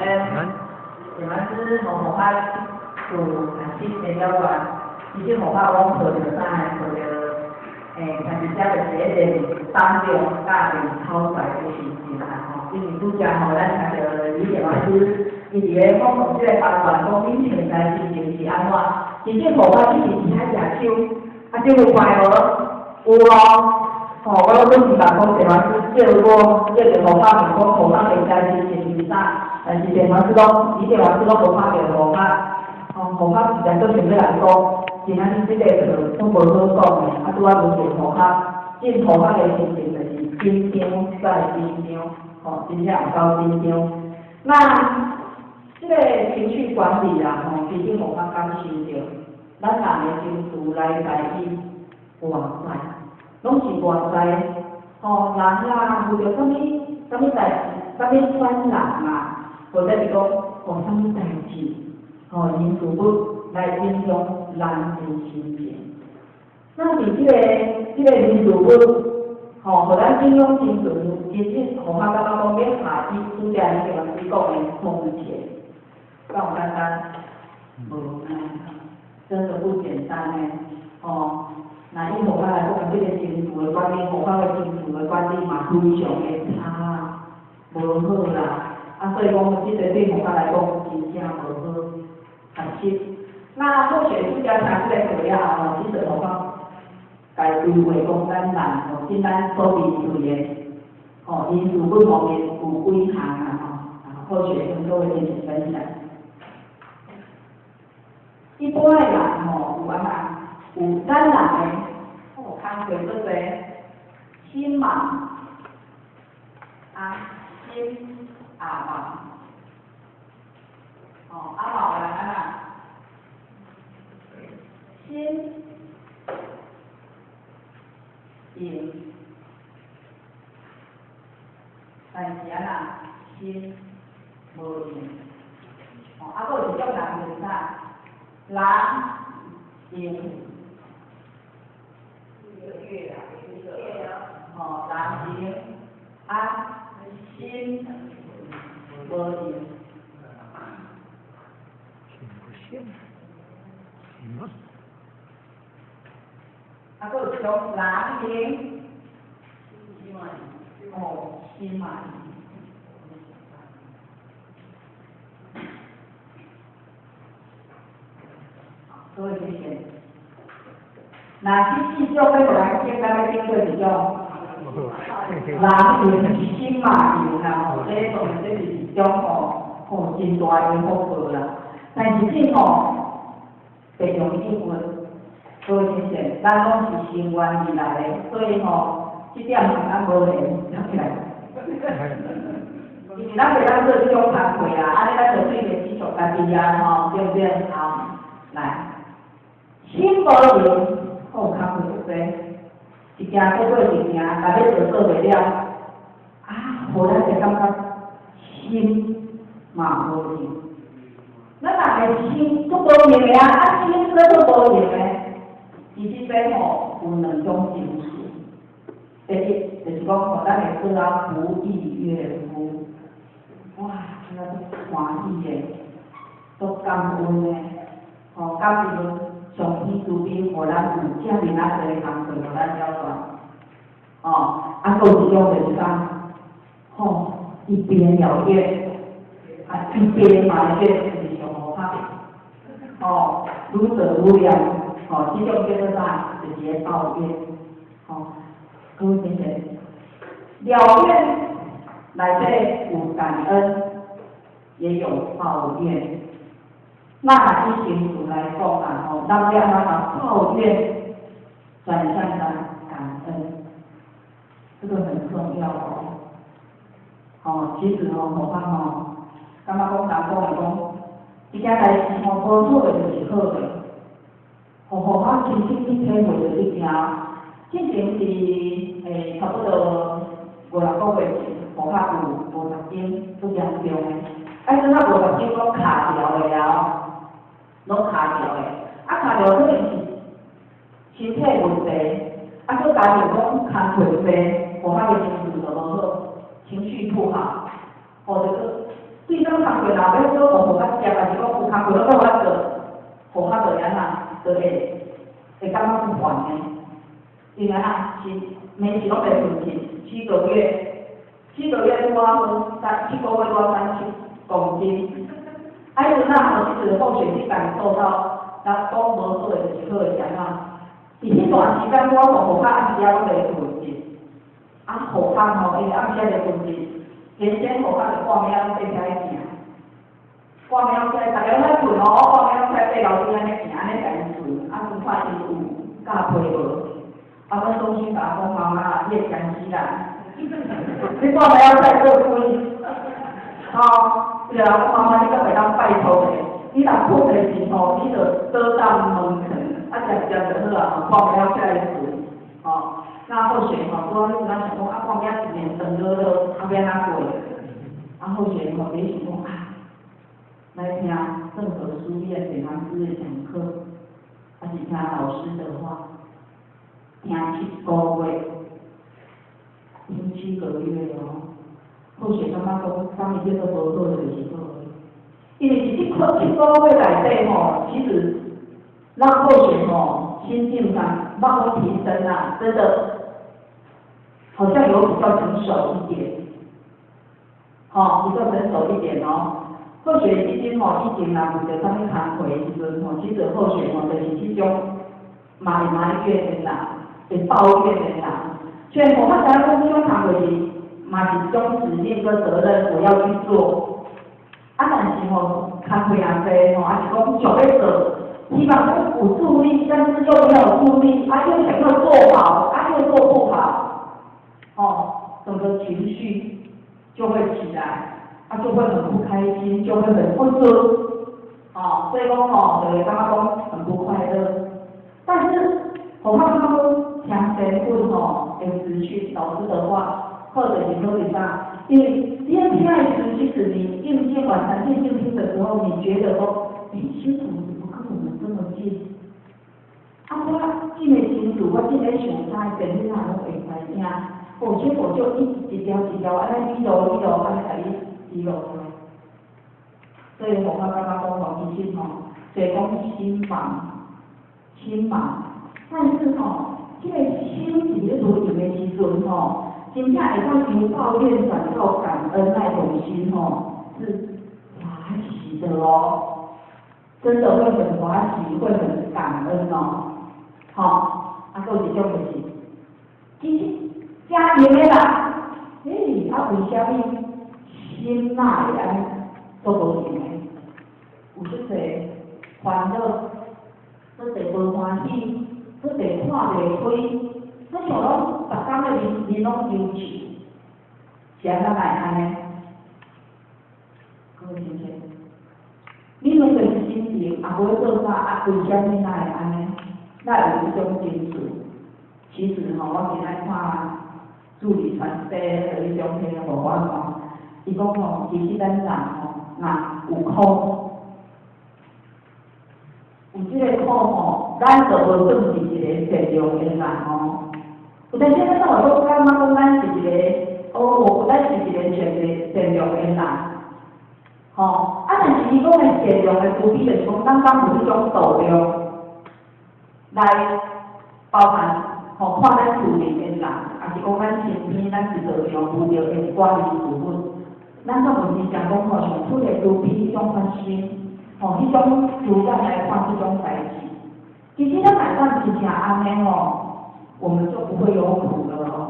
恩。你們是某某派做學習的了解，其實某派講學著啥？學著欸，其實這就是一個當中教練口才的心情啦吼。因為拄則吼，咱聽著李老師伊佇咧講講這個階段，講恁現在心情是按怎？其實某派只是佇遐舉手，啊，這有看無？有哦。吼，我攏總是共講，電話師叫我叫著某拍問講，某拍現在心情是啥？但是電話師攏，伊電話師攏無拍著某拍，吼，某拍實在足想欲來講，今仔日這個課攏無好講的，啊，拄仔問著某拍，進某拍的心情就是緊張再緊張，吼，真正有夠緊張。那這個情緒管理啊，吼，其實某拍感受著，咱人的情緒來來去，偌快，攏是偌在，吼，人啊，遇著啥物啥物代志，啥物煩人啊，或者是講，吼，啥物代誌，吼，人事物來影響人的心情。那佇這個人事物，吼，予咱影響心情，其實予我感覺講欲下一拄才你老師講的總結，敢有簡單？無簡單，真的不簡單呢，吼。那以我來講，這個情緒的管理，我的情緒的管理嘛非常的差，無好啦。啊，所以講，這個對我來講，真正無好學習。那或許拄才聽這個課了後，其實我講，該規劃講咱人吼，簡單所面對的，吼，因素本方面有幾項啊吼，啊，或許跟各位進行分享。一般的人吼，有按怎？有咱人的，哦，工課做濟，心忙，啊，心也忙，哦，啊嘛有人按怎？心閒，但是按怎？心無閒，哦，啊，閣有一種人就是啥？人閒。吼，人閒，啊，心無閒。心不閒。啊，閣有一種人閒，哦，心嘛閒。各位謝謝。那這四種欲予咱簡單欲經過一種，人閒心嘛閒啦吼，這當然這是一種吼，吼真大的福報啦。但是這吼，袂容易有，各位先生，咱攏是心願而來的，所以吼，這點咱無緣諗起來。因為咱袂當做這種工課啊，按呢咱就對袂起家己啊吼，對不對？好，來，心無閒。好，工課足濟，一件過過一件，但欲做做袂了，啊，予咱會感覺心嘛無閒。咱人的心足無閒的啊，啊心閣足無閒的。其實這吼有兩種情緒。第一，就是講吼，咱會做啊不亦樂乎，哇，這個足歡喜的，足感恩的，吼，感恩上天慈悲，予咱有遮爾仔濟工課，予咱了斷。哦，啊，閣有一種就是啥？吼，一邊了願，啊，一邊埋怨，就是上好拍。哦，愈做愈念，吼，這種叫做啥？就是咧抱怨。吼，各位先生，了願內底有感恩，也有抱怨。那以情緒來講啊，吼，咱欲按怎把抱怨轉向成感恩，這個很重要哦。吼，其實吼，我看吼，感覺講人講來講，這件代誌吼，無好的就是好的，予我親身去體會著這件。之前是差不多五六個月前，我較有50斤足嚴重的，啊，陣仔50斤攏卡牢的啊，攏卡牢的，啊卡牢可能是身體問題，啊，閣加上講工課濟，予我的情緒就無好，情緒不好，或者閣對咱工課，若欲做予較接，抑是講有工課攏無法做，予較就按怎，就會感覺煩的。因為啊，是每次攏袂困去，七個月，七個月拄仔好，7個月拄仔37公斤。啊，彼陣啊，吼，其實放學去感受到，人講無好的就是好的是按怎？佇彼段時間，我吼予較暗時仔攏袂困去，啊，予較吼，因為暗時仔袂困去，原先予較就半暝仔攏爬起來行，半暝仔起來，逐家攏咧困哦，半暝仔起來爬樓梯按呢行，按呢共伊困，啊，陣看伊有教批無？啊，阮中心共我講，媽媽，你會驚死人，你半暝仔起來做鬼？吼，對啊，我媽媽你閣袂當拜託的，你若困的時吼，你就倒當門門，啊，食食就好啊，半暝仔起來困，吼。那後續吼，拄仔彼陣仔想講，啊，半暝仔一年長落落，啊，欲按怎過？啊，後續吼，佇想講啊，來聽鄭和書院簡單知識講課，還是聽老師的話，聽七個月，聽七個月哦。後續感覺講，啥物叫做無好就是好的，因為佇這七個月內底吼，其實讓後續吼心境上慢慢提升啊，真的好像有比較成熟一點，吼，比較成熟一點哦。後續基金吼，以前若有著啥物工課的時陣吼，其實後續吼就是這種嘛會埋怨的人，會抱怨的人。雖然我較知影講這種工課是嘛是一種使命跟責任，我要去做。啊，但是吼，工課若濟吼，抑是講想欲做，希望講有助力，但是又沒有助力，啊，又想要做好，啊，又做不好，哦，整個情緒就會起來，啊，就會很不開心，就會很不順，哦，所以講吼，就會感覺講很不快樂。但是，我怕他們聽前輩吼的資訊，老師的話，或者是說是啥，因為你聽的時，其實你靜靜晚上靜靜聽的時候，你覺得說，欸，師父怎麼跟我們這麼近？啊，我真會清楚，我真咧想啥，電腦攏會知影。哦，結果就一條一條按呢記錄記錄，按呢共你記錄落來。所以我感覺講吼，其實吼，雖講心忙，心忙，但是吼，這個心佇咧無閒的時陣吼，真正會當由抱怨轉到感恩那種心吼，是歡喜的哦，真的會很歡喜，會很感恩哦。吼，啊，閣有一種就是，其實誠閒的啦，欸，啊，為啥物心哪會按呢做無閒的？有足濟煩惱，足濟無歡喜，足濟看袂開，好像攏逐工的面面攏憂愁，是按怎會按呢？各位同學，你們就是心情也無做啥，啊，為啥物哪會按呢？哪會有這種情緒？其實吼，我今仔看助理傳遞彼種彼個予我看，伊講吼，其實咱人吼，若有苦，有這個苦吼，咱就無算是一個善良的人哦。有當時咱總會講感覺講咱是一個，哦，咱是一個善良的人，吼。啊，但是伊講的善良的慈悲，就是講咱敢有彼種度量來包含，吼，看咱厝裡的人，抑是講咱身邊咱一路上遇著的一寡人事物，咱敢有真正講吼，像出的慈悲彼種發心，吼，彼種主觀來看這種代誌。其實咱若當真正按呢吼，我們就不會有苦了哦。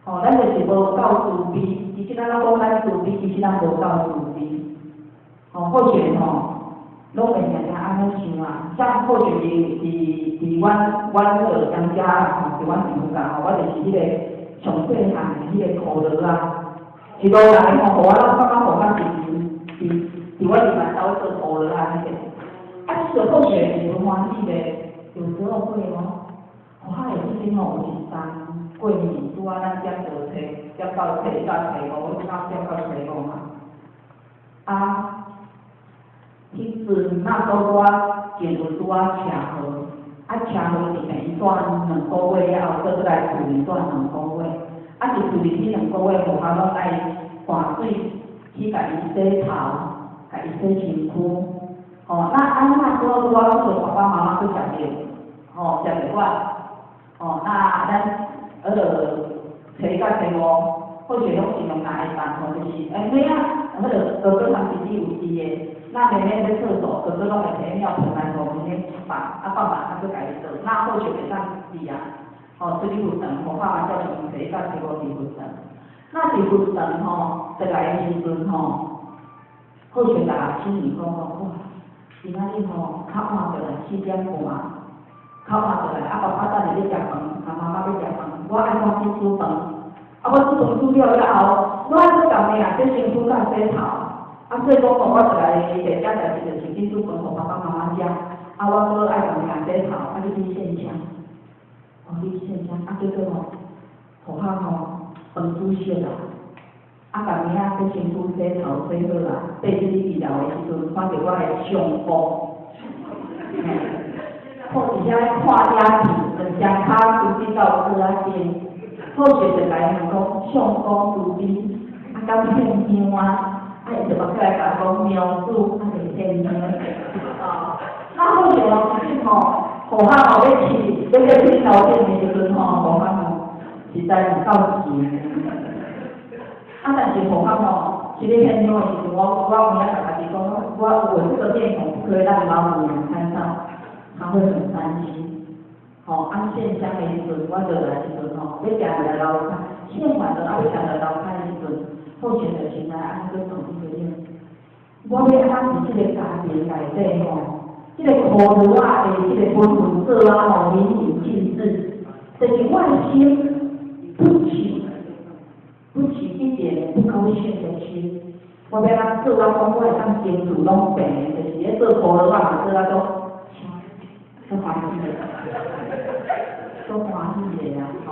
吼，咱就是無夠慈悲，其實咱攏講咱慈悲，其實咱無夠慈悲。吼，或許吼，攏會常常按呢想啊，像或許佇阮彼個鄉下吼，佇阮地方吼，我就是彼個上細漢的彼個箍螺仔，一路來吼，予我攏感覺予我佇阮佇阮兜做箍螺仔彼個。啊，這個或許是無歡喜的，有時候會哦。我會記得吼，有一冬過年拄仔咱點到初，點到初一到初五，我剛點到初五嘛。啊，彼陣媽祖拄仔進入拄仔車禍，啊車禍佇病院住2個月了後，閣來厝裡住兩個月。啊，佇厝裡彼兩個月，予我攏愛換水、洗去共伊洗頭，共伊洗身軀。吼，那啊那時候我做爸爸媽媽去食藥，吼，食藥丸，吼，那咱彼落初一佮初五，好勢攏是用來辦，吼，就是欸，咩啊，彼落哥哥和弟弟有佇的，那妹妹欲廁所，哥哥攏會提尿盆來予妹妹放，啊放完啊閣共伊倒，那好勢會當佇啊，吼，出去佛堂，予爸媽照常初一佮初五佇佛堂。那佇佛堂吼，轉來的時陣吼，好勢共阿親兒講講，哇，今仔日吼較晚轉來4點半，較晚轉來，啊爸爸等下欲食飯，啊媽媽欲食飯，我愛趕緊煮飯，啊我煮飯煮了了後，我愛閣共妹仔洗身軀佮洗頭，啊所以講吼，我轉來第一件代誌就是去煮飯予爸爸媽媽食，啊我閣愛共妹仔洗頭，啊你去獻香，哦你去獻香，啊結果吼，予我吼飯煮熟啦，啊，共妹仔洗身軀、洗頭洗好啦，爬出去二樓的時陣，看著我的相公，嘿，看佇遐看影片，兩雙跤蹛佇到桌仔頂，好勢就共伊問講，相公慈悲，啊敢獻香啊？啊伊就目起來共我講，娘子啊袂獻香。啊，那好勢哦，其實吼，予我吼欲飼，欲欲去頭頂的時陣吼，予我吼實在有夠錢。啊，但是予我吼，這个獻香的時陣，我有影共家己講，我這個面孔不可以讓老母娘看到，她會很擔心。吼，啊獻香的時陣，我落來時陣吼，欲行入來樓跤，獻完了啊，欲行入來樓跤的時陣，好勢就先來按呢講一個音。我欲按怎佇這個家庭內底吼，這個箍箩仔的這個本分做啊吼淋漓盡致，就是我的心不起一點不高興的心，我欲按怎做啊？講我會當情緒攏平的，就是咧做箍箩仔嘛，做啊都足歡喜的，足歡喜的啊！吼，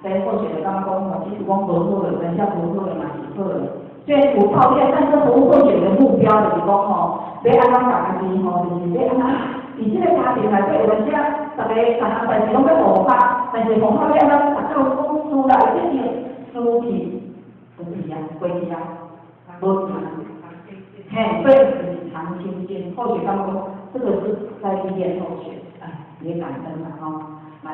所以好勢就感覺講吼，其實講無好的，人家無好的嘛是好的。雖然有泡面，但是無好選的目標就是講吼，欲按怎共家己吼，就是欲按怎佇這個家庭內底，有陣時啊，逐个逐項代誌攏欲互拍，但是予拍欲按怎達到講輸來這件輸去，就去啊，過去啊，無去。嘿，所以是常清淨，後續感覺講，這個是在歷練後學，哎，也感恩啦吼，來，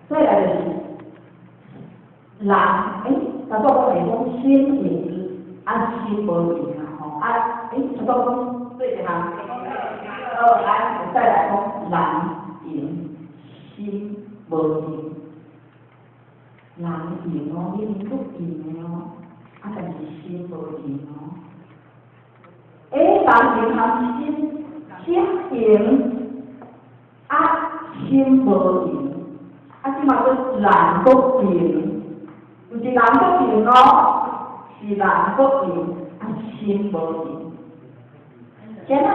再來就是人，欸，頭拄講是講心閒，啊心無閒啊吼，啊，欸，頭拄講對一項，好，來，再來講人閒，心無閒，人閒哦，明明足閒的哦，啊，但是心無閒哦。欸，人閒和心心閒，啊，心無閒，啊，這嘛閣人閣閒，毋是人閣閒哦，是人閣閒，啊，心無閒。先啊，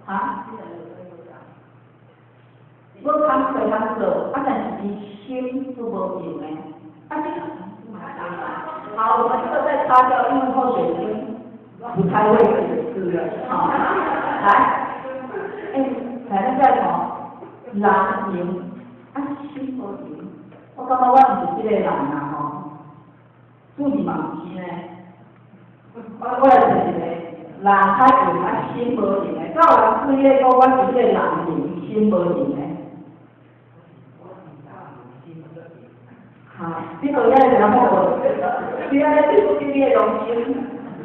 哈？無工課通做，啊，但是伊心都無閒的，啊，這好，我們這個再擦掉，因為後水已經不太會解釋了。好，來，欸，來，咱再講，人閒，啊，心無閒，我感覺我毋是這個人啊吼，主持嘛毋是呢。我來找一個人較閒啊，心無閒的，敢有人注意講我是這個人閒，心無閒的？好，你到遐個人好無？你按呢對付你的良心。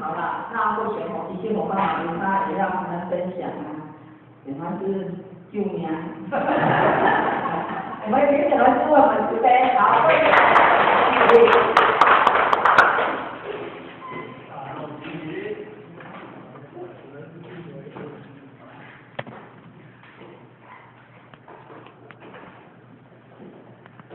好啦，那或許吼，其實我爸媽他也要跟他分享啊，原來是救命。我們沒想到這麼慈悲，好，謝謝。